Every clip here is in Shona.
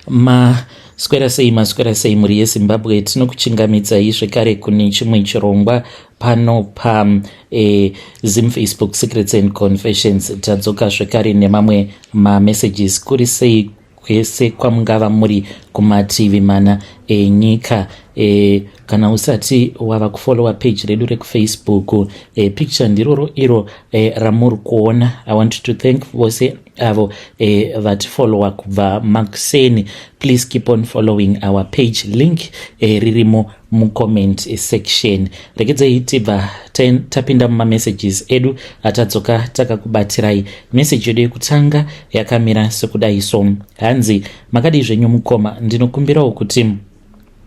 Maswera sei, maswera sei mhuri yeZimbabwe? Tinokuchingamidzai zvekare kune chimwe chirongwa pano pa Zim Facebook Secrets and Confessions. Tadzoka zvekare nemamwe mamessages. Kuri sei kwese kwamungava muri kumativi mana enyika? Kana usati wava kufollowa page redu rekuFacebook, picture ndiroro iro ramuri kuona. I want to thank vose avo vatifollowa kubva makuseni. Please keep on following our page. Link ririmo mucomment section. Regedzei tibva tapinda mumamessages edu atadzoka takakubatirai. Message yedu yekutanga yakamira sekudai so. Hanzi, "Makadii zvenyu mukoma? Ndinokumbirawo kuti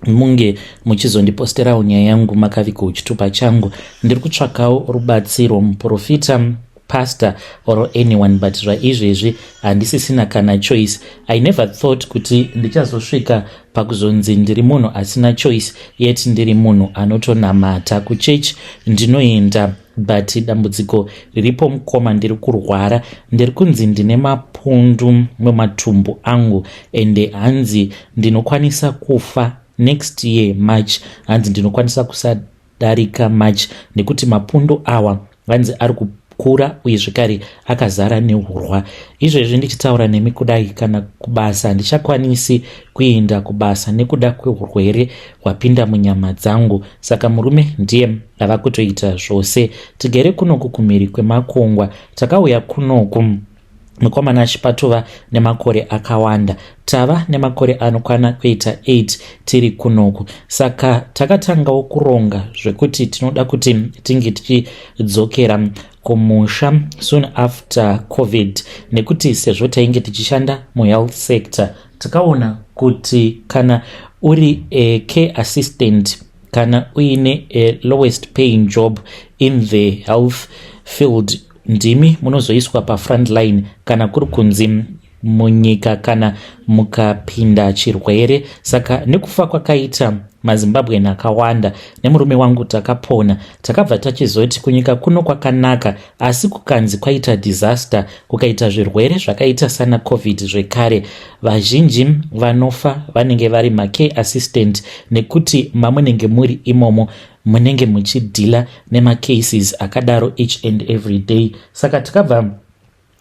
munge muchizondiposterawo nyaya yangu makaviga chitupa changu. Ndiri kutsvakawo rubatsiro, muprofita, pastor or anyone, but zvaizvezvi handisisina kana choice. I never thought kuti ndichazosvika pakuzonzi ndiri munhu asina choice, yet ndiri munhu anotonamata. Kuchechi ndinoenda, but dambudziko riripo mukoma, ndiri kurwara. Ndiri kunzi ndine mapundu mumatumbu angu, ende hanzi ndinokwanisa kufa next year March. Hanzi ndinokwanisa kusadarika March nekuti mapundu awa hanzi ari kukura uye zvekare akazara neurwa. Izvezvi ndichitaura nemi kudai, kana kubasa handichakwanisi kuenda kubasa nekuda kweurwere hwapinda munyama dzangu. Saka murume ndiye ava kutoita zvose. Tigere kunoku kumhiri kwemakungwa. Takauya kunoku mukomana achipatova nemakore akawanda. Tava nemakore anokwana kuita 8 tiri kunoku. Saka takatangawo kuronga zvekuti tinoda kuti tinge tichidzokera kumusha soon after COVID, nekuti sezvo tainge tichishanda muhealth sector, takaona kuti kana uri a care assistant, kana uine a lowest paying job in the health field, ndimi munozoiswa pafront line kana kuri kunzi munyika kana mukapinda chirwere. Saka nekufa kwakaita maZimbabwean akawanda, nemurume wangu takapona. Takabva tachizoti kunyika kuno kwakanaka, asi kukanzi kwaita disaster, kukaita zvirwere zvakaita sana COVID zvekare, vazhinji vanofa vanenge vari macare assistant, nekuti mamunenge muri imomo munenge muchideala nemacases akadaro each and every day. Saka takabva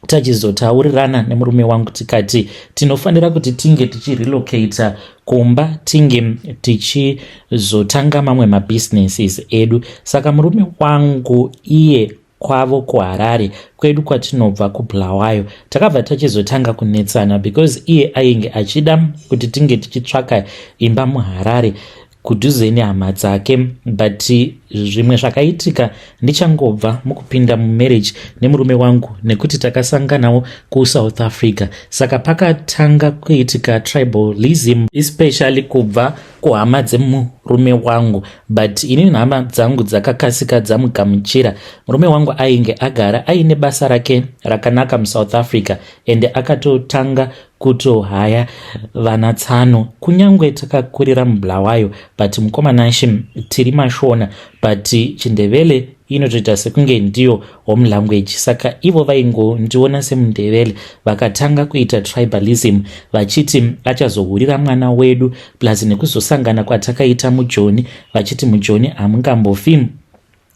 tachizotaurirana nemurume wangu tikati tinofanira kuti tinge tichirelocata kumba, tinge tichizotanga mamwe mabusinesses edu. Saka murume wangu iye kwavo kuHarare, kwedu kwatinobva kuBulawayo. Takabva tachizotanga kunetsana because iye ainge achida kuti tinge tichitsvaka imba muHarare kudhuze nehama dzake. But zvimwe zvakaitika ndichangobva mukupinda mumarriage nemurume wangu, nekuti takasanganawo kuSouth Africa, saka pakatanga kuitika tribalism, especially kubva kuhama dzemurume wangu. But inini hama dzangu dzakakasika dzamugamuchira. Murume wangu ainge agara aine basa rake rakanaka muSouth Africa, ende akatotanga kutohaya vana tsano. Kunyange takakurira muBulawayo, but mukomanashi tiri maShona, but chiNdevele inotoita sekunge ndiyo home language. Saka ivo vaingondiona semuNdevele, vakatanga kuita tribalism vachiti achazohurira mwana wedu, plus nekuzosangana kwatakaita muJoni, vachiti muJoni hamungambofi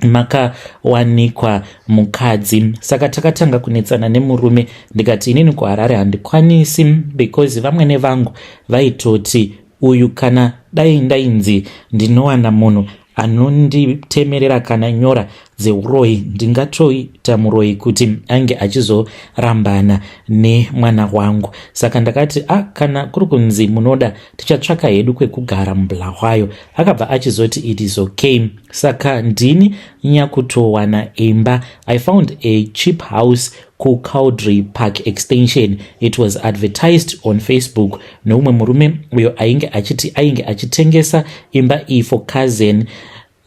makawanikwa mukadzi. Saka takatanga kunetsana nemurume. Ndikati inini kuHarare handikwanisi because vamwene vangu vaitoti uyu, kana dai ndainzi ndinowana munhu anonditemerera kana nyora dzeuroyi, ndingatoita muroyi kuti ange achizorambana nemwana wangu. Saka ndakati, a ah, kana kuri kunzi munoda, tichatsvaka hedu kwekugara muBulawayo. Akabva achizoti it is okay. Saka ndini nyakutowana imba. I found a cheap house kuCowdray Park Extension. It was advertised on Facebook neumwe murume uyo ainge achiti ainge achitengesa imba iyi for cousin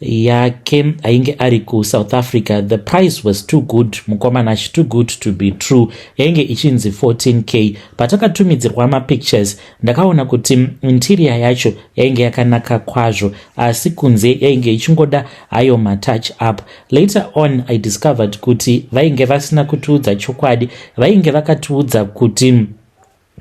yake ainge ari kuSouth Africa. The price was too good, mukomanachi, too good to be true. Yainge ichinzi 14K. Patakatumidzirwa mapictures, ndakaona kuti interior yacho yainge yakanaka kwazvo, asi kunze yainge ichingoda hayo matouch up. Later on I discovered kuti vainge vasina kutiudza chokwadi. Vainge vakatiudza kuti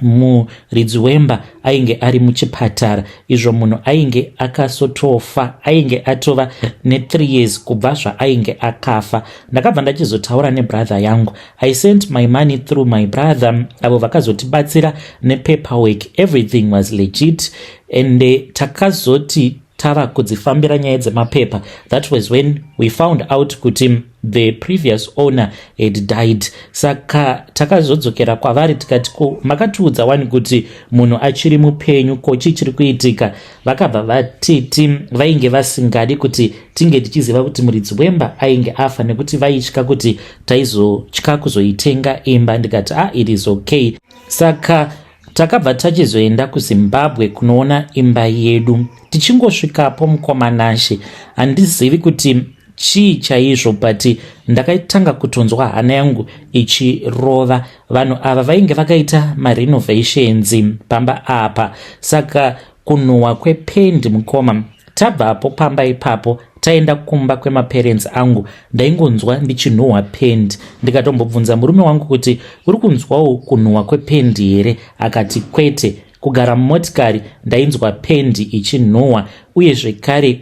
Muridzi wemba ainge ari muchipatara, izvo munhu ainge akasotofa ainge atova ne3 years kubva zvaainge akafa. Ndakabva ndachizotaura nebrother yangu. I sent my money through my brother, avo vakazotibatsira nepaperwork. Everything was legit and takazoti tava kudzifambira nyaya dzemapepa, that was when we found out kuti the previous owner had died. Saka takazodzokera kwavari tikati, "Ko makatiudza wani kuti munhu achiri mupenyu, ko chii chiri kuitika?" Vakabva vatiti vainge vasingadi kuti tinge tichiziva kuti muridzi wemba ainge afa nekuti vaitya kuti taizotya kuzoitenga imba. Ndikati, "Ah, it is okay." Saka takabva tachizoenda kuZimbabwe kunoona imba yedu. Tichingosvikapo, mukoma Nashe, handizivi kuti chii chaizvo, but ndakatanga kutonzwa hana yangu ichirova. Vanhu ava vainge vakaita marenovations pamba apa, saka kunhuhwa kwependi, mukoma. Tabvapo pamba ipapo taenda kumba kwemaparents angu, ndaingonzwa ndichinhuhwa pendi. Ndikatombobvunza murume wangu kuti, "Uri kunzwawo kunhuhwa kwependi here?" Akati, "Kwete." Kugara mumotikari ndainzwa pendi ichinhuhwa, uye zvekare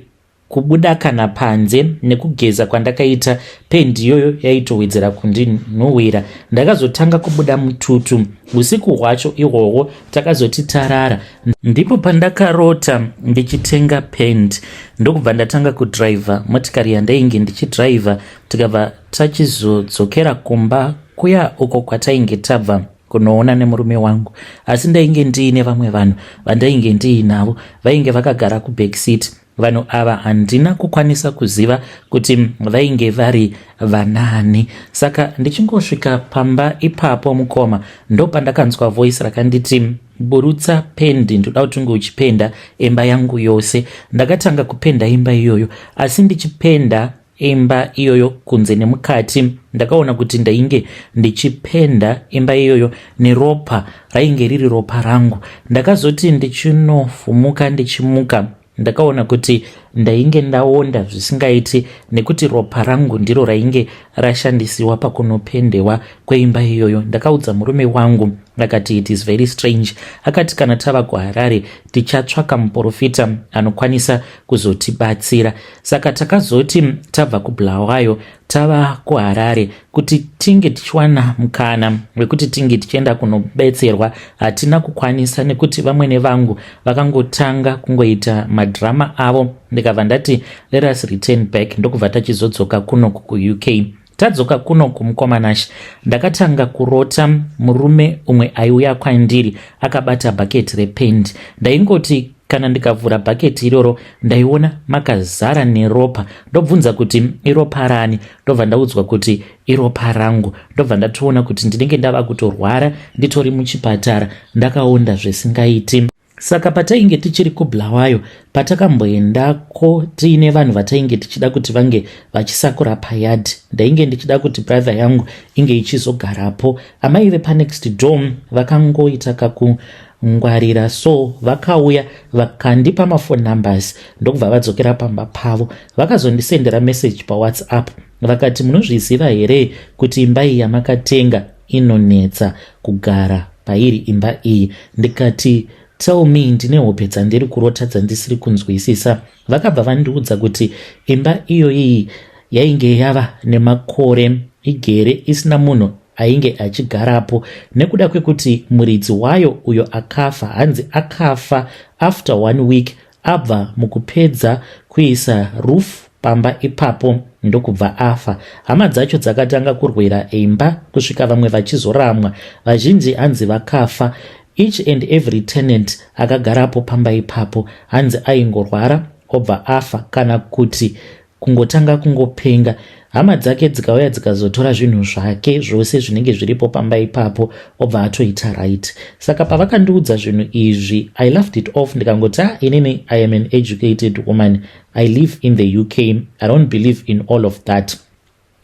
kubuda kana panze nekugeza kwandakaita, pendi iyoyo yaitowedzera kundinhuhwira. Ndakazotanga kubuda mututu usiku hwacho ihwohwo. Takazoti tarara, ndipo pandakarota ndichitenga pendi, ndokubva ndatanga kudhiraivha motikari yandainge ndichidhiraivha. Tikabva tachizodzokera kumba kuya uko kwatainge tabva kunoona nemurume wangu, asi ndainge ndiine vamwe vanhu vandainge ndiinavo vainge vakagara kubackseat. Vanhu ava handina kukwanisa kuziva kuti vainge vari vanani. Saka ndichingosvika pamba ipapo, mukoma, ndopandakanzwa voice rakanditi, "Burutsa pendi, ndoda kuti unge uchipenda imba yangu yose." Ndakatanga kupenda imba iyoyo, asi ndichipenda imba iyoyo kunze nemukati, ndakaona kuti ndainge ndichipenda imba iyoyo neropa rainge riri ropa rangu. Ndakazoti ndichinofumuka, ndichimuka, ndakaona kuti ndainge ndaonda zvisingaiti nekuti ropa rangu ndiro rainge rashandisiwa pakunopendewa kweimba iyoyo. Ndakaudza murume wangu, akati, "It is very strange." Akati kana tava kuHarare tichatsvaka muprofita anokwanisa kuzotibatsira. Saka takazoti tabva kuBulawayo tava kuHarare, kuti tinge tichiwana mukana wekuti tinge tichienda kunobetserwa, hatina kukwanisa nekuti vamwene vangu vakangotanga kungoita madhirama avo. Ndikabva ndati, "Let us return back." Ndokubva tachizodzoka kunoku kuUK. Tadzoka kuno kumukoma Nashe, ndakatanga kurota murume umwe aiuya kwandiri akabata bhaketi rependi. Ndaingoti kana ndikavhura bhaketi iroro, ndaiona makazara neropa. Ndobvunza kuti iropa rani, ndobva ndaudzwa kuti iropa rangu. Ndobva ndatoona kuti ndinenge ndava kutorwara, nditori muchipatara, ndakaonda zvisingaiti. Saka patainge tichiri kuBulawayo, patakamboendako tiine vanhu vatainge tichida kuti vange vachisakura payard, ndainge ndichida kuti brother yangu inge ichizogarapo. Amai vepanext door vakangoita kakungwarira, so vakauya vakandipa maphone numbers, ndokubva vadzokera pamba pavo. Vakazondisendera message paWhatsApp, vakati, "Munozviziva here kuti imba iyi yamakatenga inonetsa kugara pairi imba iyi?" Ndikati, "Tell me, ndine hope dzandiri kurota dzandisiri kunzwisisa." Vakabva vandiudza kuti imba iyoyi yainge yava nemakore igere isina munhu ainge achigarapo nekuda kwekuti muridzi wayo uyo akafa. Hanzi akafa after one week abva mukupedza kuisa roof pamba ipapo, ndokubva afa. Hama dzacho dzakatanga kurwira imba kusvika vamwe vachizoramwa. Vazhinji hanzi vakafa. Each and every tenant akagarapo pamba ipapo hanzi aingorwara obva afa kana kuti kungotanga kungopenga. Hama dzake dzikauya dzikazotora zvinhu zvake zvose zvinenge zviripo pamba ipapo, obva atoita right. Saka pavakandiudza zvinhu izvi, I laughed it off, ndikangoti, "A ah, inini I am an educated woman. I live in the UK. I don't believe in all of that."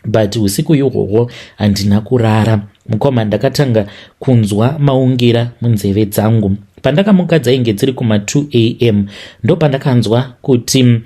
But usiku ihwohwo handina kurara, mukoma. Ndakatanga kunzwa maungira munzeve dzangu. Pandakamuka dzainge dziri kuma2 a.m., ndo pandakanzwa kuti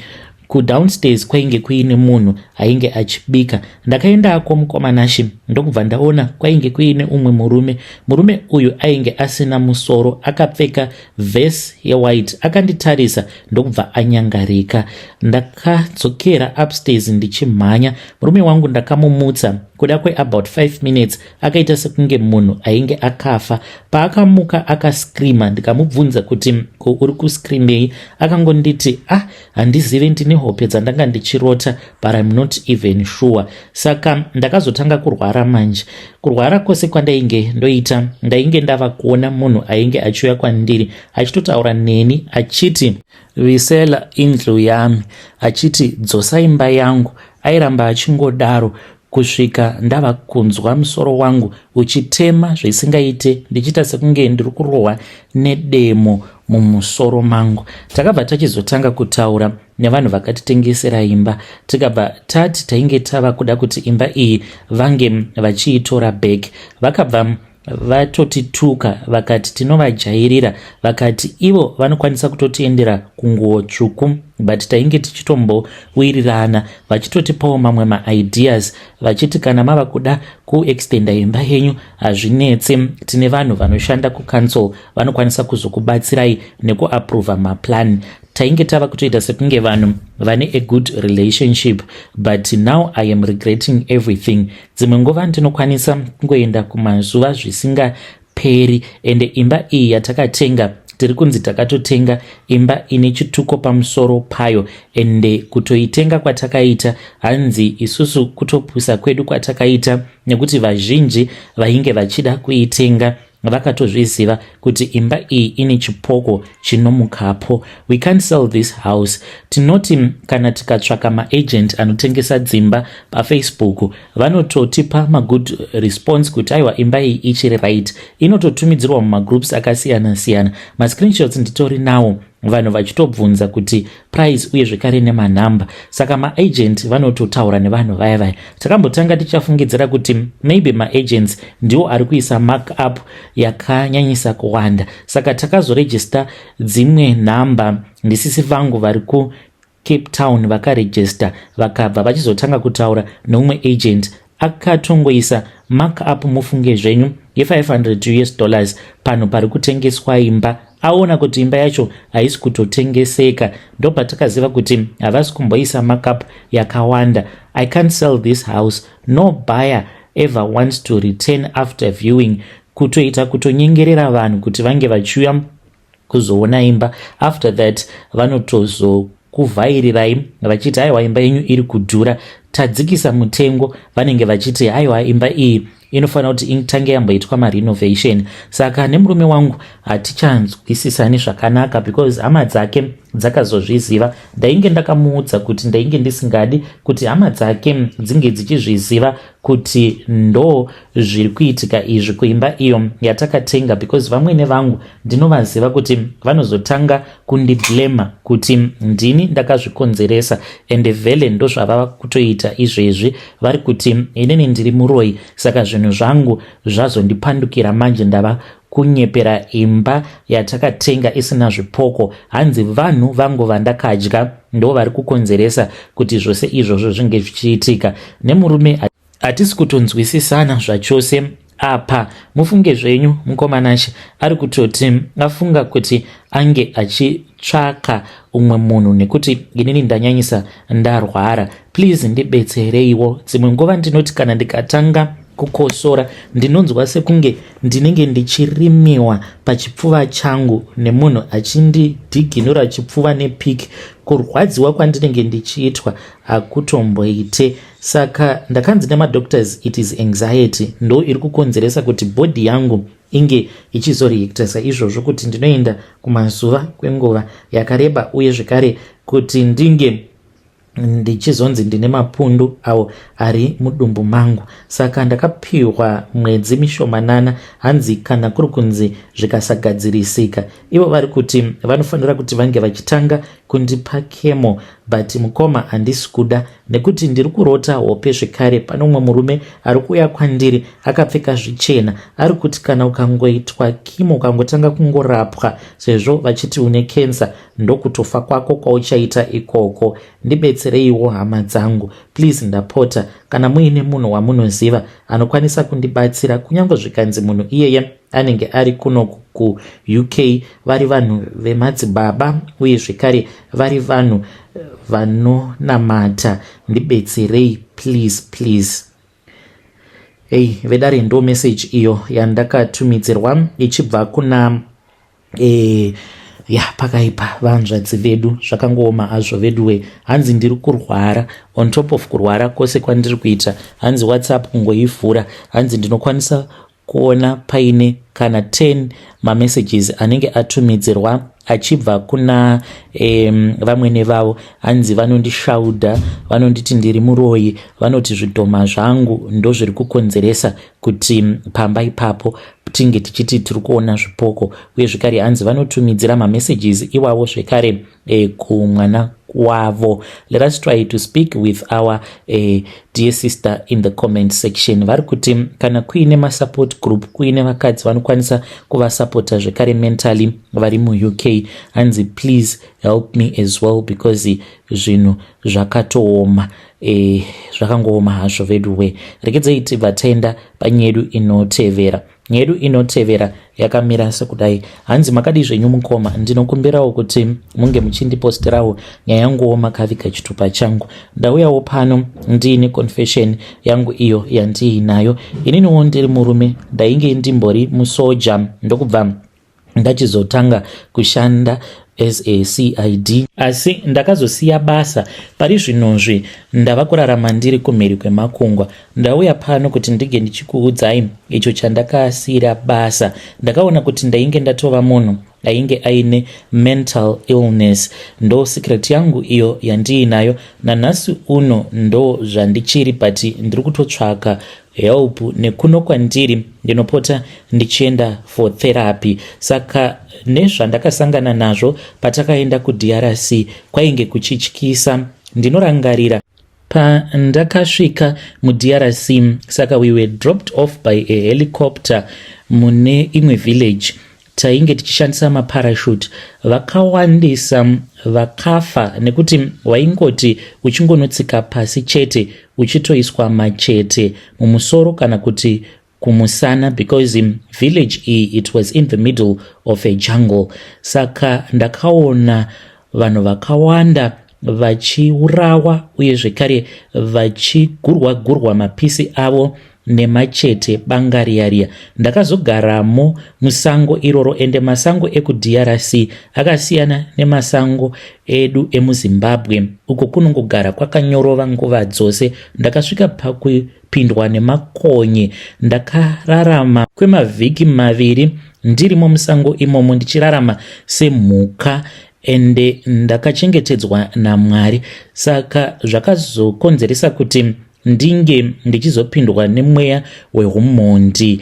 Kudownstairs kwainge kuine munhu ainge achibika. Ndakaendako mukoma Nashe, ndokubva ndaona kwainge kuine umwe murume. Murume uyu ainge asina musoro, akapfeka vhesi yewhite. Akanditarisa ndokubva anyangarika. Ndakadzokera upstairs ndichimhanya. Murume wangu ndakamumutsa kuda kweabout 5 minutes, akaita sekunge munhu ainge akafa. Paakamuka akascreama. Ndikamubvunza kuti, "Ko uri kuscreamei?" Akangonditi, "Ah, handizivi, ndine hope dzandanga ndichirota, but I'm not even sure." Saka ndakazotanga kurwara manje. Kurwara kwose kwandainge ndoita, ndainge ndava kuona munhu ainge achiuya kwandiri achitotaura neni achiti, "Buyisela indlu yami," achiti, "Dzosa imba yangu." Airamba achingodaro kusvika ndava kunzwa musoro wangu uchitema zvisingaite, ndichiita sekunge ndiri kurohwa nedemo mumusoro mangu. Takabva tachizotanga kutaura nevanhu vakatitengesera imba, tikabva tati tainge tava kuda kuti imba iyi vange vachiitora back. Vakabva vatotituka, vakati tinovajairira, vakati ivo vanokwanisa kutotiendera kunguo tsvuku. But tainge tichitombowirirana, vachitotipawo mamwe maideas, vachiti kana mava kuda kuextenda imba yenyu hazvinetse, tine vanhu vanoshanda kucouncil vanokwanisa kuzokubatsirai nekuapprova maplan. Tainge tava kutoita sekunge vanhu vane a good relationship, but now I am regretting everything. Dzimwe nguva ndinokwanisa kungoenda kumazuva zvisingaperi. Ende imba iyi yatakatenga, tiri kunzi takatotenga imba ine chituko pamusoro payo. Ende kutoitenga kwatakaita, hanzi isusu kutopusa kwedu kwatakaita, nekuti vazhinji vainge vachida kuitenga vakatozviziva kuti imba iyi ine chipoko chinomukapo. We can't sell this house. Tinoti kana tikatsvaka maagent anotengesa dzimba paFacebook, vanototipa magood response kuti aiwa, imba iyi ichiri right. Inototumidzirwa mumagroups akasiyana-siyana. Mascreenshots nditori nawo, vanhu vachitobvunza kuti price uye zvekare nemanhamba. Saka maagent vanototaura nevanhu vaya vaya. Takambotanga tichafungidzira kuti maybe maagents ndiwo ari kuisa mark up yakanyanyisa kuwanda. Saka takazorejista dzimwe nhamba. Ndisisi vangu vari kuCape Town vakarejista, vakabva vachizotanga kutaura neumwe agent akatongoisa mark up, mufunge zvenyu, ye500 US dollars panhu pari kutengeswa imba. Aona kuti imba yacho haisi kutotengeseka, ndopatakaziva kuti havasi kumboisa markup yakawanda. I can't sell this house. No buyer ever wants to return after viewing. Kutoita kutonyengerera vanhu kuti vange vachiuya kuzoona imba, after that vanotozokuvhairirai vachiti, "Aiwa, imba yenyu iri kudhura, tadzikisa mutengo." Vanenge vachiti, "Aiwa, imba iyi inofanira kuti itange yamboitwa marenovation." Saka nemurume wangu hatichanzwisisani zvakanaka because hama dzake dzakazozviziva. Ndainge ndakamuudza kuti ndainge ndisingadi kuti hama dzake dzinge dzichizviziva kuti ndo zviri kuitika izvi kuimba iyo yatakatenga, because vamwene vangu ndinovaziva kuti vanozotanga kundiblema kuti ndini ndakazvikonzeresa. Ende vhele ndo zvavava kutoita izvezvi. Vari kuti inini ndiri muroi, saka zvinhu zvangu zvazondipandukira manje. Ndava kunyepera imba yatakatenga isina zvipoko. Hanzi vanhu vangu vandakadya ndo vari kukonzeresa kuti zvose izvozvo zvinge zvichiitika. Nemurume hatisi kutonzwisisana zvachose apa. Mufunge zvenyu, mukoma Nashe ari kutoti afunga kuti ange achitsvaka umwe munhu nekuti inini ndanyanyisa ndarwara. Please ndibetsereiwo. Dzimwe nguva ndinoti kana ndikatanga kukosora, ndinonzwa sekunge ndinenge ndichirimiwa pachipfuva changu nemunhu achindidhiginura chipfuva nepiki. Kurwadziwa kwandinenge ndichiitwa hakutomboite. Saka ndakanzi nemadoctors it is anxiety ndo iri kukonzeresa kuti body yangu inge ichizoreacta saizvozvo, kuti ndinoenda kumazuva kwenguva yakareba, uye zvekare kuti ndinge ndichizonzi ndine mapundu awo ari mudumbu mangu. Saka ndakapiwa mwedzi mishomanana. Hanzi kana kuri kunzi zvikasagadzirisika, ivo vari kuti vanofanira kuti vange vachitanga kundipa chemo. But mukoma, handisi kuda. Nekuti ndiri kurota hope zvekare pane umwe murume ari kuuya kwandiri akapfeka zvichena ari kuti kana ukangoitwa kimo ukangotanga kungorapwa sezvo vachiti une cancer ndokutofa kwako kwauchaita ikoko. Ndibetsereiwo hama dzangu please ndapota kana muine munhu wamunoziva anokwanisa kundibatsira kunyange zvikanzi munhu iyeye anenge ari kuno kuUK vari vanhu vemadzibaba uye zvekare vari vanhu eh, vanonamata ndibetserei please please. Hey, vedare ndo message iyo yandakatumidzirwa ichibva kuna e, ya pakaipa vanzvadzi vedu zvakangooma hazvo veduwe. Hanzi ndiri kurwara on top of kurwara kwose kwandiri kuita, hanzi WhatsApp kungoivhura, hanzi ndinokwanisa kuona paine kana 10 mamessages anenge atumidzirwa achibva kuna vamwene vavo. Hanzi vanondishaudha, vanonditi ndiri muroyi, vanoti zvidhoma zvangu ndozviri kukonzeresa kuti pamba ipapo tinge tichiti tiri kuona zvipoko. Uye zvekare hanzi vanotumidzira mamessages iwawo zvekare kumwana wavo. Let us try to speak with our dear sister in the comment section. Vari kuti kana kuine masupport group, kuine vakadzi vanokwanisa kuvasapota zvekare mentally vari muUK, hanzi please help me as well because zvinhu zvakatooma, zvakangooma hazvo veduwe. Regedzei tibva taenda panyedu inotevera. Nyedu inotevera yakamira sekudai. Hanzi makadi zvenyu mukoma, ndinokumbirawo kuti munge muchindiposterawo nyaya yanguwo makaviga chitupa changu. Ndauyawo pano ndiine confession yangu iyo yandiinayo. Ininiwo ndiri murume, ndainge ndimbori musoja, ndokubva ndachizotanga kushanda as a CID, asi ndakazosiya basa. Pari zvinozvi ndava kurarama ndiri kumhiri kwemakungwa. Ndauya pano kuti ndige ndichikuudzai icho chandakasiyira basa. Ndakaona kuti ndainge ndatova munhu ainge aine mental illness. Ndo secret yangu iyo yandiinayo nanhasi uno, ndo zvandichiri, but ndiri kutotsvaka help nekuno kwandiri ndinopota ndichienda for therapy. Saka nezvandakasangana nazvo patakaenda kuDRC kwainge kuchityisa. Ndinorangarira pandakasvika muDRC, saka we were dropped off by a helicopter mune imwe village. Tainge tichishandisa maparachute. Vakawandisa vakafa nekuti waingoti uchingonotsika pasi chete uchitoiswa machete mumusoro kana kuti kumusana, because village iyi it was in the middle of a jungle. Saka ndakaona vanhu vakawanda vachiurawa uye zvekare vachigurwa gurwa mapisi avo nemachete, banga riya riya. Ndakazogaramo musango iroro, ende masango ekuDRC akasiyana nemasango edu emuZimbabwe uko kunongogara kwakanyorova nguva dzose. Ndakasvika pakupindwa nemakonye. Ndakararama kwemavhiki 2 ndirimo musango imomo ndichirarama semhuka, ende ndakachengetedzwa naMwari. Saka zvakazokonzeresa kuti ndinge ndichizopindwa nemweya wehumhondi,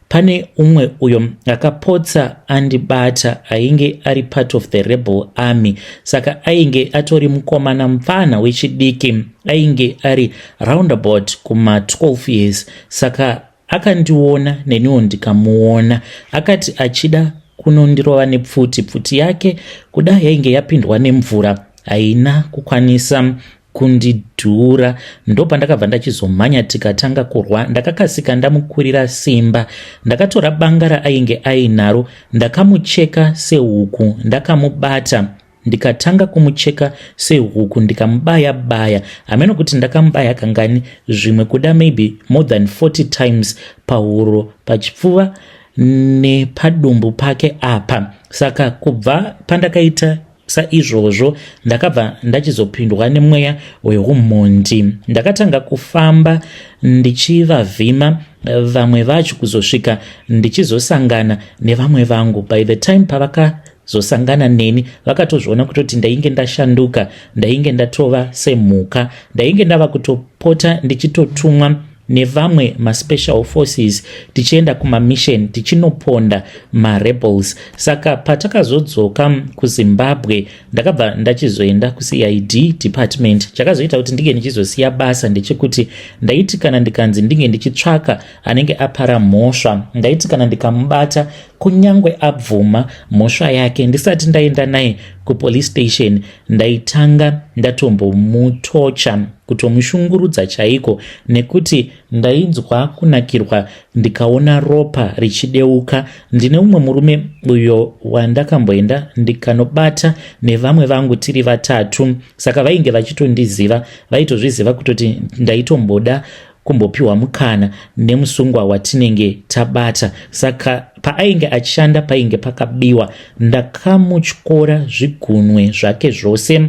pane umwe uyo akapotsa andibata ainge ari part of the rebel army. Saka ainge atori mukomana mupfana wechidiki, ainge ari roundabout kuma12 years. Saka akandiona, neniwo ndikamuona. Akati achida kunondirova nepfuti, pfuti yake kuda yainge yapindwa nemvura, haina kukwanisa kundidhura. Ndopandakabva ndachizomhanya tikatanga kurwa. Ndakakasika ndamukurira simba. Ndakatora banga raainge ainaro, ndakamucheka sehuku. Ndakamubata, ndikatanga kumucheka sehuku, ndikamubaya baya. Hameno kuti ndakamubaya kangani, zvimwe kuda maybe more than 40 times pahuro, pachipfuva nepadumbu pake apa. Saka kubva pandakaita saizvozvo, ndakabva ndachizopindwa nemweya wehumhondi. Ndakatanga kufamba ndichivavhima vamwe vacho kuzosvika ndichizosangana nevamwe vangu. By the time pavakazosangana neni, vakatozviona kutoti ndainge ndashanduka, ndainge ndatova semhuka. Ndainge ndava kutopota ndichitotumwa. Nevamwe maspecial forces tichienda kumamission, tichinoponda marebels. Saka patakazodzoka kuZimbabwe, ndakabva ndachizoenda kuCID department. Chakazoita kuti ndinge ndichizosiya basa ndechekuti ndaiti kana ndikanzi ndinge ndichitsvaka anenge apara mhosva, ndaiti kana ndikamubata, kunyange abvuma mhosva yake, ndisati ndaenda naye kupolice station, ndaitanga ndatombomutocha, kutomushungurudza chaiko, nekuti ndainzwa kunakirwa ndikaona ropa richideuka. Ndine umwe murume uyo wandakamboenda ndikanobata nevamwe vangu tiri vatatu. Saka vainge vachitondiziva, vaitozviziva kutoti ndaitomboda kumbopiwa mukana nemusungwa watinenge tabata. Saka paainge achishanda painge pakabiwa, ndakamutyora zvigunwe zvake zvose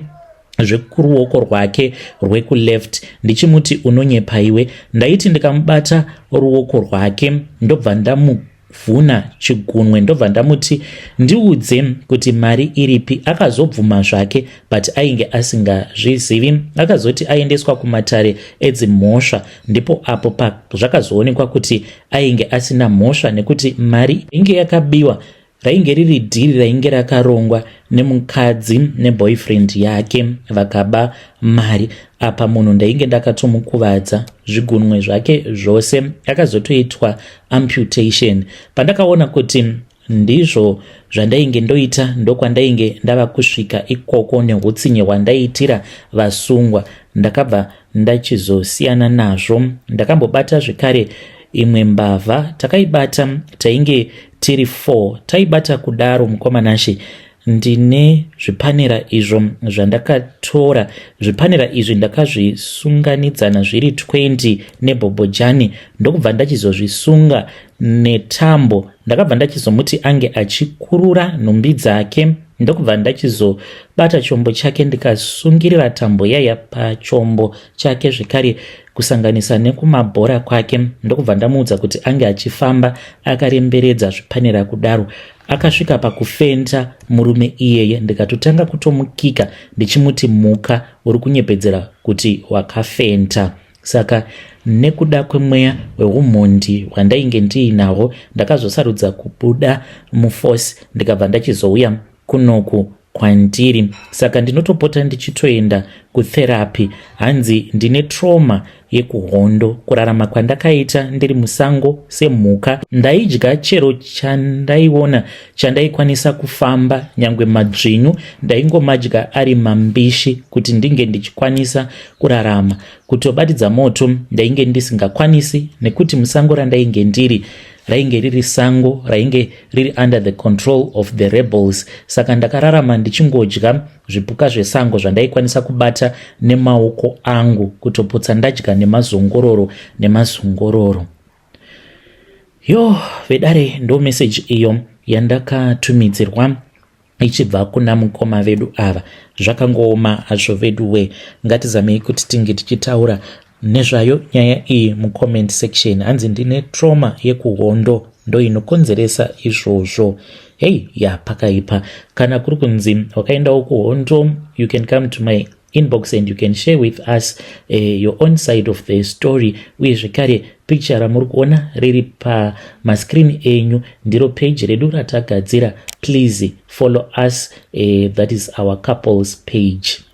zvekuruoko rwake rwekuleft, ndichimuti, "Unonyepa iwe." Ndaiti ndikamubata ruoko rwake, ndobva ndamuvhuna chigunwe, ndobva ndamuti, "Ndiudze kuti mari iripi." Akazobvuma zvake, but ainge asingazvizivi. Akazoti aendeswa kumatare edzimhosva, ndipo apo zvakazoonekwa kuti ainge asina mhosva, nekuti mari inge yakabiwa rainge riri dhiri rainge rakarongwa nemukadzi neboyfriend yake, vakaba mari. Apa munhu ndainge ndakatomukuvadza zvigunwe zvake zvose, akazotoitwa amputation. Pandakaona kuti ndizvo zvandainge ndoita, ndokwandainge ndava kusvika ikoko neutsinye hwandaiitira vasungwa, ndakabva ndachizosiyana nazvo. Ndakambobata zvekare imwe mbavha, takaibata tainge tiri 4. Taibata kudaro, mukomanashe, ndine zvipanera izvo zvandakatora. Zvipanera izvi ndakazvisunganidzana zviri 20 nebhobhojani, ndokubva ndachizozvisunga netambo. Ndakabva ndachizomuti ange achikurura nhumbi dzake, ndokubva ndachizobata chombo chake, ndikasungirira tambo yaya pachombo chake zvekare, kusanganisa nekumabhora kwake, ndokubva ndamuudza kuti ange achifamba akaremberedza zvipanera kudaro. Akasvika pakufenta murume iyeye, ndikatotanga kutomukika ndichimuti, "Muka, uri kunyepedzera kuti wakafenta." Saka nekuda kwemweya weumhondi hwandainge ndiinahwo, ndakazosarudza kubuda muforce, ndikabva ndachizouya kunoku kwandiri. Saka ndinotopota ndichitoenda kutherapy. Hanzi ndine trauma yekuhondo, kurarama kwandakaita ndiri musango semhuka. Ndaidya chero chandaiona chandaikwanisa kufamba, nyangwe madzvinyu ndaingomadya ari mambishi kuti ndinge ndichikwanisa kurarama. Kutobatidza moto ndainge ndisingakwanisi, nekuti musango randainge ndiri rainge riri sango rainge riri under the control of the rebels. Saka ndakararama ndichingodya zvipuka zvesango zvandaikwanisa kubata nemaoko angu, kutoputsa ndadya nemazongororo nemazongororo. Yo vedare, ndo meseji iyo yandakatumidzirwa ichibva kuna mukoma vedu ava. Zvakangooma hazvo vedu we. Ngatizamei kuti tinge tichitaura nezvayo nyaya iyi mucomment section. Hanzi ndine trauma yekuhondo, ndo inokonzeresa izvozvo. Hei ya, pakaipa. Kana kuri kunzi wakaendawo kuhondo, you can come to my inbox and you can share with us your own side of the story. Uye zvekare, picture ramuri kuona riri pamascreen enyu ndiro page redu ratagadzira. Please follow us, that is our couples page.